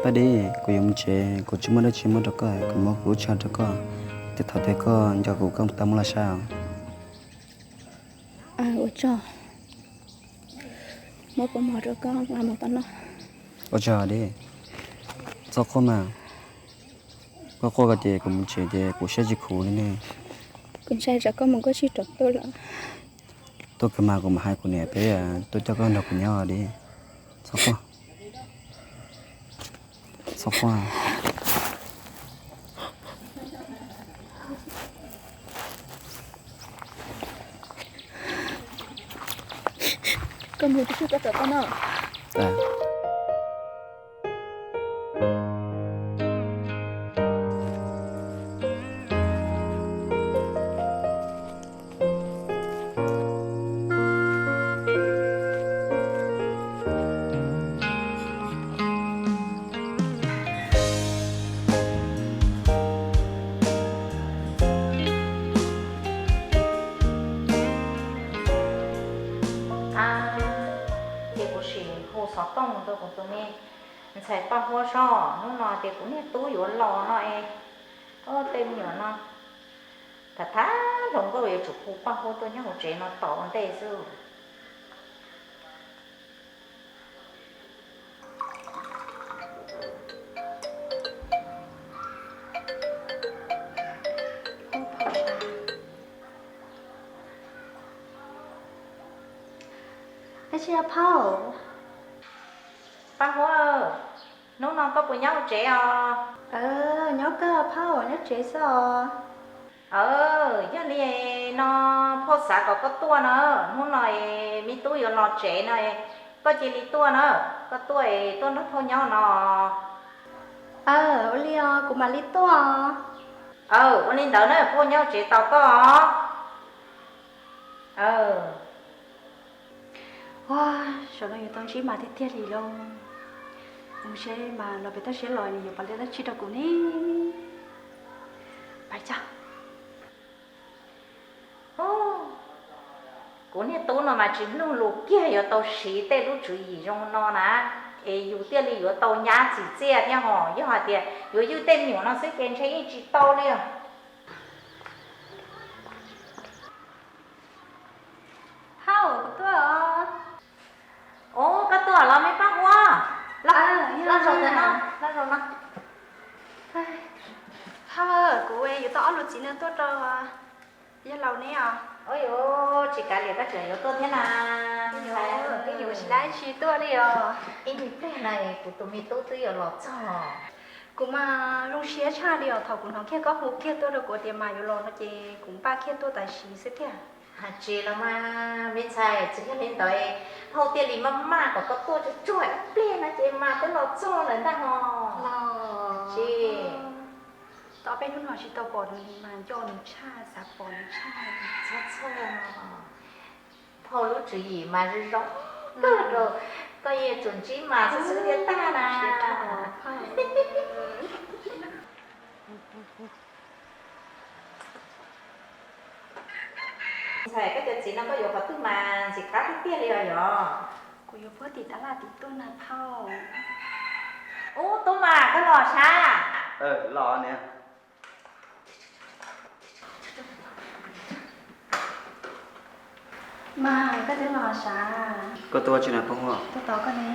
Paj Dib, kuv yuav mus tsev, kuv tsis muaj dab tsi muab rau koj, kuv muab kuv lub tsho rau koj, ces thaum twg koj nco kuv koj tau muab los saib os. Ua tsaug, muab pob mov rau koj nqa mus tau noj. Ua tsaug Dib, txhob quaj mas, koj quaj ko ces kuv mus tsev ces kuv siab tsis khuv li ne. Kuv ntshai tsam koj mus koj tsis rov tuaj lawm. Tuaj kawg mas kuv mam hais kuv niam peb tuaj coj koj nrog kuv nyob Dib, txhob quaj. Txhob quaj. Koj mus tib si koj rov tuaj no. Ces kuv sim hu xov tooj rau kuv tus me ntxhais Paj Huab sob, hnub no tias kuv niag tub yuav los no es, tej me nyuam no tham tham hluas nkauj yuav tsum hu Paj Huab tuaj nyob hauv tsev no tos ua ntej xwb. Ab tsi phauj, Paj Huab, hnub no koj puas nyob hauv tsev os? Nyob kawg phauj, nyob tsev xwb os. Yog li no phauj xav kom koj tuaj na, hnub no es me tub yuav los tsev no, koj cia li tuaj na, koj tuaj es tuaj nrog phauj nyob no. Ua li os, kuv mam li tuaj. Ua li ntawd na, phauj nyob tsev tos koj os. Ua, zaum no yuav tau ntsib mas tiag tiag li lauj. Mus seb mas los pem toj siab los nws yuav pom dab tsi rau kuv ne. Pais tso. Kuv niag tub no mas tsis mloog lus kiag, yuav tau siv tej lub tswv yim zoo no na, es yus thiaj li yuav tau nyab txim txiaj thiab hos. Yog hais tias yuav ywj tej me nyuam no xwb ces ntshe yeej tsis tau li os. Hauj, kuv tuaj os. Ub, koj tuaj los me Paj Huab. Los, los zaum ntawm no, los zaum no. Hauj, kuv yuav tau ob lub txiv no tuaj rau yawg laus neb os. Ua, tsis kav liam koj tseem yuav tuaj thiab na. Twb yuav tsis laib tsis tuaj li os. Ib me pliag no kuv tus me tub twb yuav los txog. Kuv mas zoo siab tshaj li os, thaum kuv hnov kiag koj hu kiag tuaj rau kuv tias mas yuav los no ces kuv npaj kiag tuaj tam sim xwb tiag. Tsis los mas me ntxhais, tsis yog li ntawd, phauj thiaj li maj maj kom koj tuaj tsuag tsuag ib pliag no ces mas twb los txog lawm ntag hos. Tsis, tau peb hnub no tsis tau pom nws mas nco nws tshaj, xav pom nws tshaj. Txhob txhawj, phauj lub tswv yim mas zoo zoo kawg rau, koj yeej yuav tsum ntsib mas xwb xwb thiaj tag na. Ntxhais, koj cov txiv no koj yuav qhov twg mas ntxim qab tiag tiag li os yog? Kuv yuav puag tim tab laj tim tuaj na phauj. Ub, tub mas koj los sab? Los niam. Mas koj twb los sab? Koj tuaj ua tsi na Paj Huab? Tuaj tos koj ne.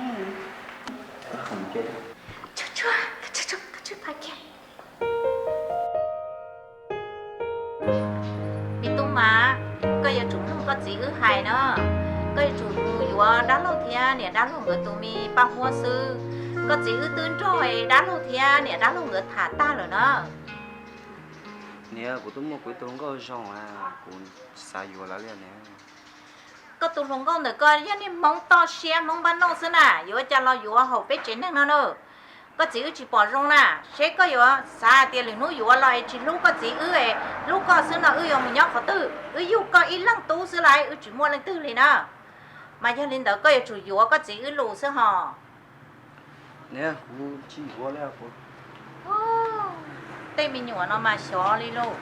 Me tub mas, koj yuav tsum mloog koj txiv wb hais na. Koj yuav tsum mus yuav dab laug thiab niam dab laug nkawd tus me Paj Huab xwb. Koj txiv wb twb nrog dab laug thiab niam dab laug nkawd tham tag lawm na. Niam, kuv twb muaj kuv ib tug hluas nkauj zoo, kuv xav yuav lawv li niam. Koj tus hluas nkauj ntawm koj yog niag Hmoob toj siab Hmoob npaj noj xwb na, yuav cas los yuav haum peb tsev neeg no na. Koj txiv wb tsis pom zoo na, seb koj yuav xav hais tias lwm hnub yuav los es tsis hlub koj txiv wb, hlub koj xwb no wb yuav mus nyob qhov twg? Wb yug koj ib leeg tub xwb lauj, wb tsis muaj leej twg li na. Mas yog li ntawd koj yuav tsum yuav koj txiv wb lus xwb hos. Niam, kuv tsis yuav li. Tej me nyuam no mas xyov li lauj.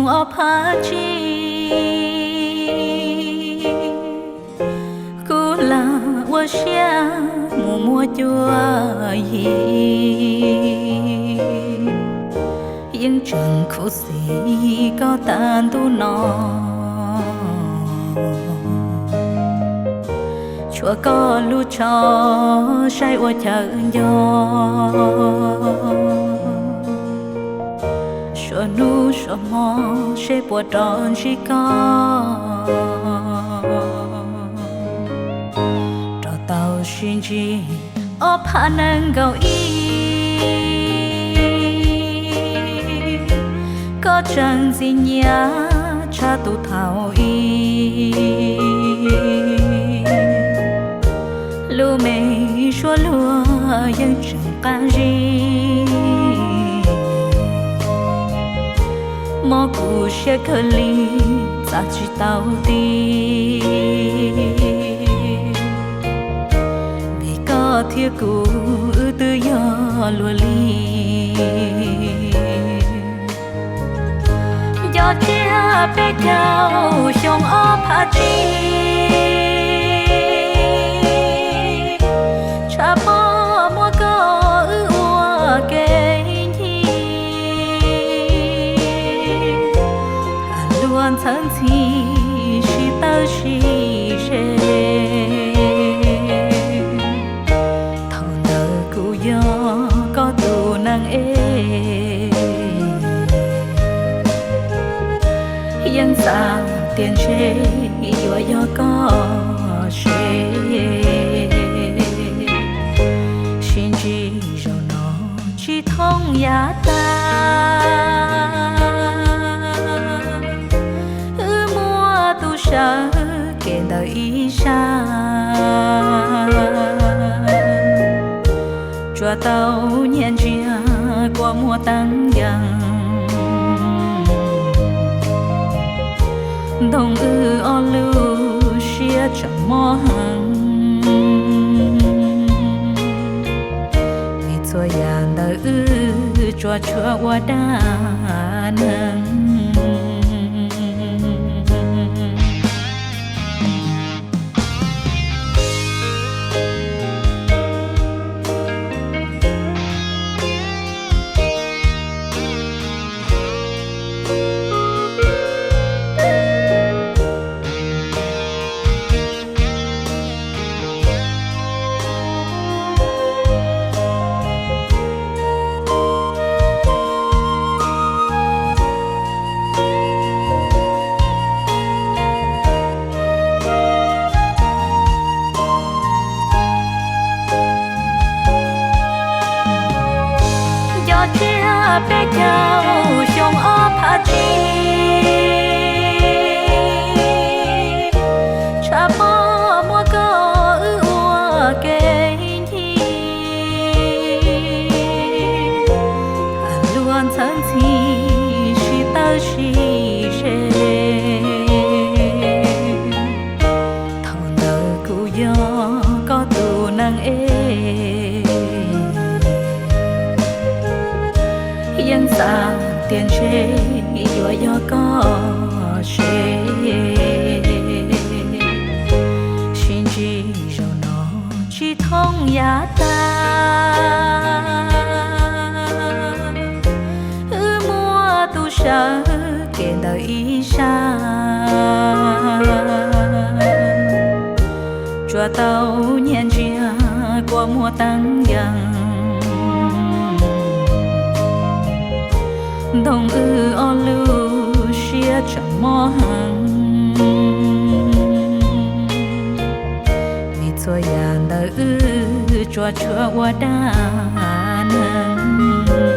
ob phav tsib, kuv lam ua siab mus muab cuab yig, yeej tseem khuv xim koj tas ntuj no. Tshuav koj lub tsho saib ua chaw nco, suav hnub suav hmo seb puas rov ntsib koj. Rov tau sib ntsib ob phav nees nkaum ib, koj tseem ntxim nyiam tshaj tus thaum ub. Lub me suab luag yeej tseem qab zib, mob kuv siab kawg li txav tsis tau ti. Vim koj thiab kuv wb twb yog luag li. Nco tsiab peb caug xyoo ob phav tsib, tshav pob muab koj wb ua kev ncig, luag ntxhawv ntxhi sib tawb sib ze. Thaum ntawd kuv yog koj tus neeg es, yeej xav tias ntshe yuav yog koj se. Sib ntsib zaum no tsis thooj yav tag, wb muaj tus sawv kev ntawm ib sab. Tsuas tau nyiam ntsia kua muag teeb yees, ntoo wb ob lub siab tseem mob heev. Vim txhua yam ntawm wb tsuas tshuav ua dab neeg. Nco tsiab peb caug xyoo ob phav tsib, tshav pob muab koj wb ua kev ncig, luag ntxhawv ntxhi sib tawb sib ze. Thaum ntawd kuv yog koj tus neeg es, yeej xav tias ntshe yuav yog koj se. Sib ntsib zaum no tsis thooj yav tag, wb muaj tus sawv kev ntawm ib sab. Tsuas tau nyiam ntsia kua muag teeb yees, ntoo wb ob lub siab tseem mob heev. Vim txhua yam ntawm wb tsuas tshuav ua dab neeg.